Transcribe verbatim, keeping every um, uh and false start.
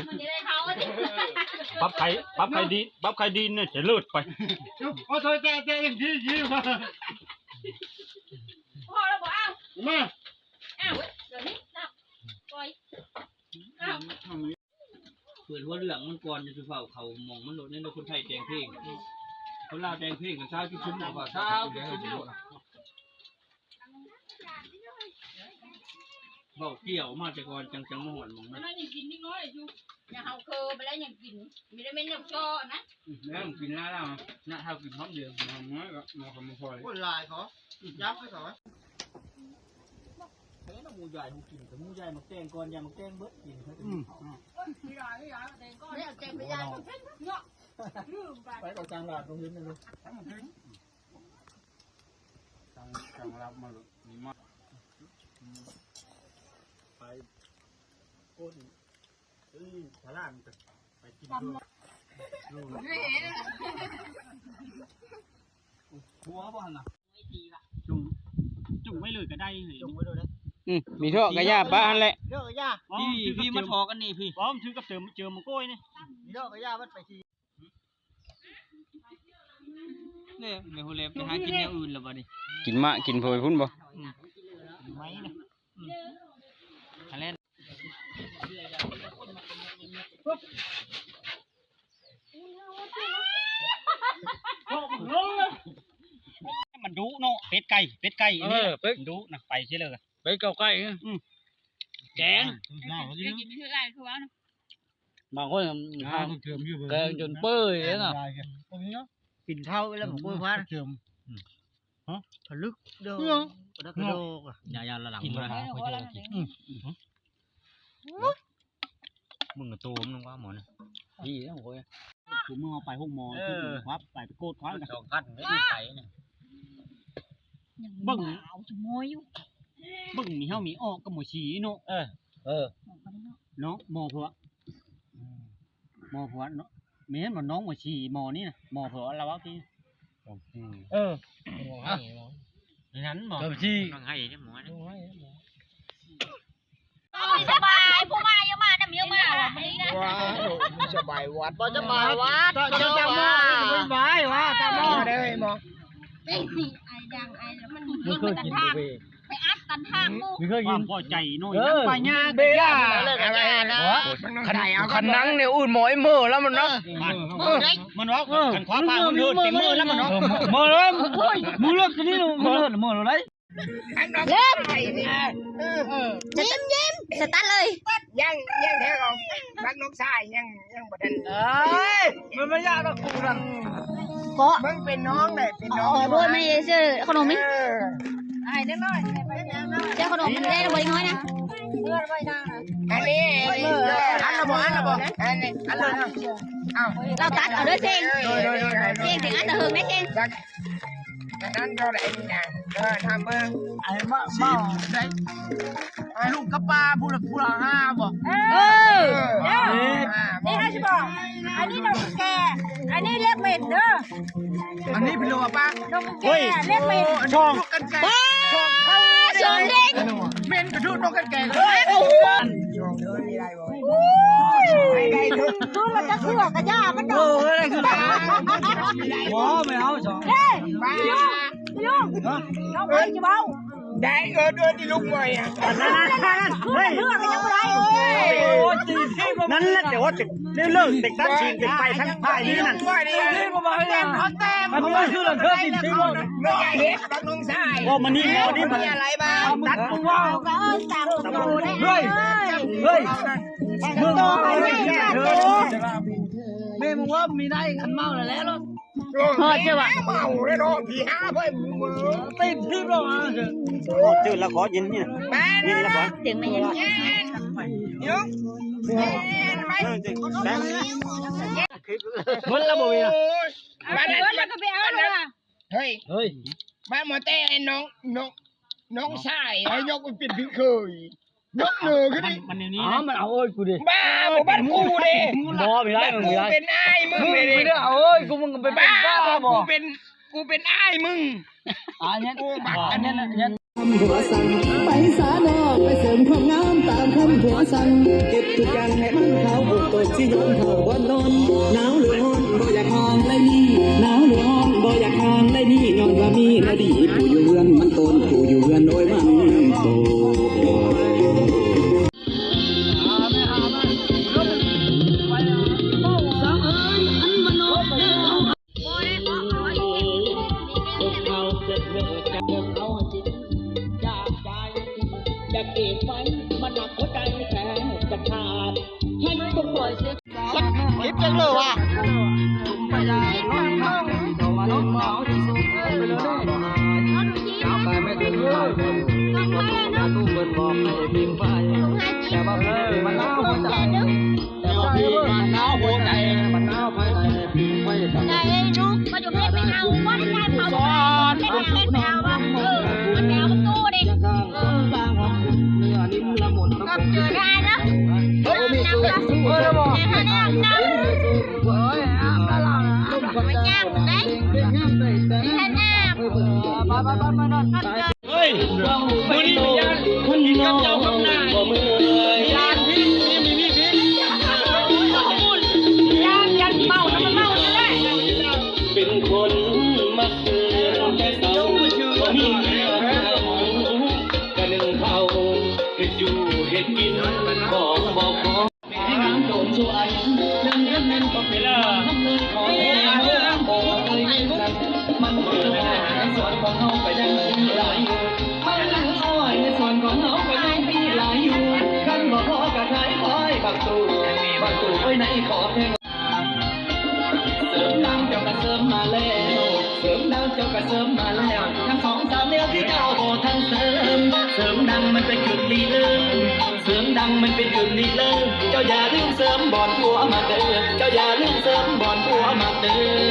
มันจะได้เขาสิ ปรับไข่ ปรับไข่ดี ปรับไข่ดีเนี่ยจะเลิศไป โอ้โห แต่ แต่ยังดี ดี พอแล้วบอก อ้าว มา อ้าว เดี๋ยวนี้ นับ ปล่อย อ้าว เปิดหัวเรื่องมันก่อน จะสิเฝ้าเขาหม่องมันโลด นี่คนไทยแต่งเพลง คนลาวแต่งเพลงกัน ซาวจุดชุม บอกว่า ซาวจุดชุม เว้าเกี่ยวมาแต่ก่อน จัง จังมาฮอดหม่องนั้น อันนั้นยังกินนิดน้อยอยู่ อย่าเอาเคอไปแล้วยังกิน มีแต่เม็ดนกจอนะ อืม แล้วกินแล้วล่ะ นะ ถ้ากินพร้อมเดียว มันน้อยก็ มันก็บ่พอเลย คนหลายเขา ยับไปเขา เฮ้ย หมูใหญ่ หมูกิน แต่หมูใหญ่ หมักแตงก่อน อย่าหมักแตงเบิดกิน อืม ไม่ได้ ไม่ได้ แตงก่อน ไม่เอาแตงไปย่าง เนาะ ลืมไป ไปเอาจานลาดตรงนี้เลย จัง จังรับมาเลย นี่มา ไป โอ้ย เอ้ย พลังไปกินด้วย หัวบ่หั่นน่ะ จุ่ม จุ่มไว้เลยก็ได้เลย จุ่มไว้เลยนะ อืม มีเถาะกะย่าปะหั่นแหละ เถาะกะย่า พี่ พี่มาถอกอันนี้พี่ พร้อมถือกับเติม เจิมมันโก้ยนี่ เถาะกะย่ามันไปที เนี่ย แม่ฮูเล็บไปหากินแนวอื่นแล้วบัดนี้ กินมะ กินโพยพุ่นบ่ อืม ไม่นะ อืม ทะเลน มันดุเนาะ เป็ดไก่ เป็ดไก่ เออ อันนี้ เป็ด มันดุนะ ไปเสียเลย ไปเก่าใกล้นะ อืม แกง ได้กินไม่เท่าไหร่คือว่านะ บางคน อ่า แกงจนเปื่อยเลยนะ กินข้าวแล้วผมก็ว่าเทียม อืม ฮะ ผลึกเด้อ เนาะ กระดกกระดกอะ ยา ยาละหลัง กิน มา แล้ว เขาจะกิน อืม มึงกับโตมึงว่าหมอนี่ ดีแล้วโอ้ย กูมึงเอาไปหกหมอ เออ ที่มึงควับไป ไปโกดควับกัน สองพันไม่ได้ไปเนี่ย เบิ่ง เอาสมอยอยู่ เบิ่งมีเฮามีออกกับหมอชีเนาะ เออ เออ เนาะ หมอผัว อืม หมอผัวเนาะ แม่นบ่น้องหมอชี หมอนี่นะ หมอผัวลาวเว้าติ หมอชี เออ หมอให้หมอ อย่างนั้นหมอ หมอชี น้องให้เนี่ยหมอนะ โอ้ย หมอ โอ้ย สบาย ผู้มาเยอะมาก น้ำเยอะมากว่ะ มื้อนี้นะ ว้าว สบายวัด บ่สบายวัด เจ้า เจ้าหม้อ บ่สบายวัด เจ้าหม้อเด้อหมอ ไอ้ดังไอ้แล้วมัน มันเป็นตันทาง ไปอัดตันทางหมู่ มีเคย ค กิ วาม น พอใจน้อย เออ น้ำปลาย่าง เบียร์ อะไรนะ คัน คันนั่งเนี่ย อุ่นหมอยเมื่อแล้วมันเนาะ เออ มันว่า เออ คันคว้าผ้ามันเถิด เต็มมือแล้วมันเนาะ เมื่อแล้ว โอ้ย มึงเลือกที่นี่ มึงเลือก เมื่อแล้ว เริ่ม ยิ้ม ยิ้ม สตาร์ทเลย ยัง ยังแถวของบักนกชาย ยัง ยังบ่ทัน เอ้ย มันไม่ยากหรอกกูนะ เกาะ มึงเป็นน้องเลย เป็นน้อง อ๋อ ด้วย ไม่ได้ซื้อขนมนี่ เออ ให้เล็กน้อย เจ้าขนมมันได้บ่น้อยนะ อันนี้ อันละบ่ อันละบ่ อันนี้ อันละ เอ้า เราตัดเอาเด้อเชง โดย โดย โดย โดย เชง เชงอันตะเหิงนะเชง อันนั้นเท่าไหร่นี่นะ เออ ทำเบิ่ง ไอ้มา มา ได้ ลูกกะปาผู้ละ ผู้ละห้าบ่ เออ เออ ห้าบ่ นี่ให้สิบอก อันนี้นกแก่ อันนี้เรียกเม็ดเด้อ อันนี้เป็นโลปะ นกแก่ เฮ้ย เรียกเม็ด ช่อง กันไกล ว้า ช่อง ช่องเด็ก เม็ดกระดูกนกกันไกล เฮ้ย โอ้โห ช่องเดินไม่ได้บ่ ดูมันจะเสือกกระยามันดอก โอ้ย คือ บ่ ไม่เอาสอง เฮ้ย ลุง ลุง ฮะ เอาไปจะเบา ได้ เออ ด้วยที่ลุงบ่อยอ่ะ นั่นๆๆๆ เฮ้ย เรื่องอะไร โอ้ย นั่นแหละ แต่ว่าจะเลิกเด็กตัดสินเป็นไปทั้งฝ่ายนี้นั่น บ่อยนี่ มันไม่คือเรื่องเธอติดที่ว่า ไม่อยากเห็นบักนุ่งชาย ว่ามันนี่ ว่านี่มัน มีอะไรบ้าง ตัดมึงว่า เฮ้ย เฮ้ย มึง แม่มึงว่ามีได้กันเมาแล้ว ฮอดเจ้าว่ะ เมาเลยเนาะ พี่ห้าเพิ่นมือ ติดที่เราอ่ะ โอ้ จืดแล้วขอเย็นนี่นะ มา เย็นแล้วบ่ เสียงไม่เย็น เดี๋ยว เออ จริง แป๊บ เบิดแล้วบ่มีนะ โอ้ย เอาเบิดแล้วก็ไปเอาเลยว่ะ เฮ้ย เฮ้ย บ้านหมอแต่ไอ้น้อง น้อง น้องชายไอ้ยกมันเป็นพี่เคย ยกมือขึ้น มัน ดิ มันอย่างนี้ อ๋อ นะ มันเอาเอ้ยกูดิ บ้า บ่บ้านกูเด้ บ่ ไม่ได้ บ้าน มึง กู ไม่ได้ เป็นอ้ายมึง มึง เลย ไม่ได้เอาเอ้ยกู มึงไปเป็นบ้า บ้า บ่กูเป็น กูเป็นอ้ายมึง อันเนี้ย กูบัก อันเนี้ยนะ อันเนี้ย หัวสั่นไปสาดอกไปเสริมความงามตามคำ หัวสั่นเก็บทุกอย่างให้มันขาวอกตกสิย้อนเข้าบ่อนนอนหนาวหรือฮ้อนบ่อยากห่างได้นี่หนาวหรือฮ้อนบ่อยากห่างได้นี่ย้อนว่ามีนาดีผู้อยู่เฮือนมันตนผู้อยู่เฮือนโอ้ยมันโต อยากเก็บไว้มันหนักหัวใจแทนจะขาดให้ทุกคนเสีย คิดจังเลยว่ะ มันหนาวหัวใจ แต่ว่าพี่มันหนาวหัวใจ มันหนาวภายในพี่ไม่ทำ ไงลูกก็อยู่เพชรไปเอาว่าได้เผาได้เพชรไปเอาว่าเออมันแนวมันตู้ดิ เนื้อนิ่มละมุน ก็เจอได้นะ เฮ้ยมีสู้สู้เออบอก แต่ถ้าแนวเน่า เฮ้ยอ้าวตลอด มันยากได้ เป็นงามไปแต่ ถ้าแนว ไปไปไปไปนอน เฮ้ยมื้อนี้มีญาติคนกินกับเจ้ากับนายญาติพี่นี่มีพี่พี่ ย่างยันเมาน้ำมันเมานั่นแหละ เป็นคนมักเกินแต่เสาบ่มีเมียเก่าก็นึ่งเขาเฮ็ดอยู่เฮ็ดกินของบ่พอ ที่งามโดนสวยเรื่องเงินนั้นก็เป็นเรื่องทำเลยขอแท้เรื่องบอกเลยนั่นมันคือในสวนของเฮาก็ยังมีหลายอยู่มันคืออ้อยในสวนของเฮาก็ยังมีหลายอยู่คันบ่พอกะขายอ้อยบักตู้บักตู้อ้อยในขอแท้ เสริมดังเจ้าก็เสริมมาแล้ว เสริมดังเจ้าก็เสริมมาแล้วทั้งสองสามแนวที่เจ้าบ่ทันเสริม เสริมดังมันเป็นจุดลีเริ่ม เสริมดังมันเป็นจุดลีเริ่ม เจ้าอย่าลืมเสริมบ่อนผัวมาเด้อ เจ้าอย่าลืมเสริมบ่อนผัวมาเด้อ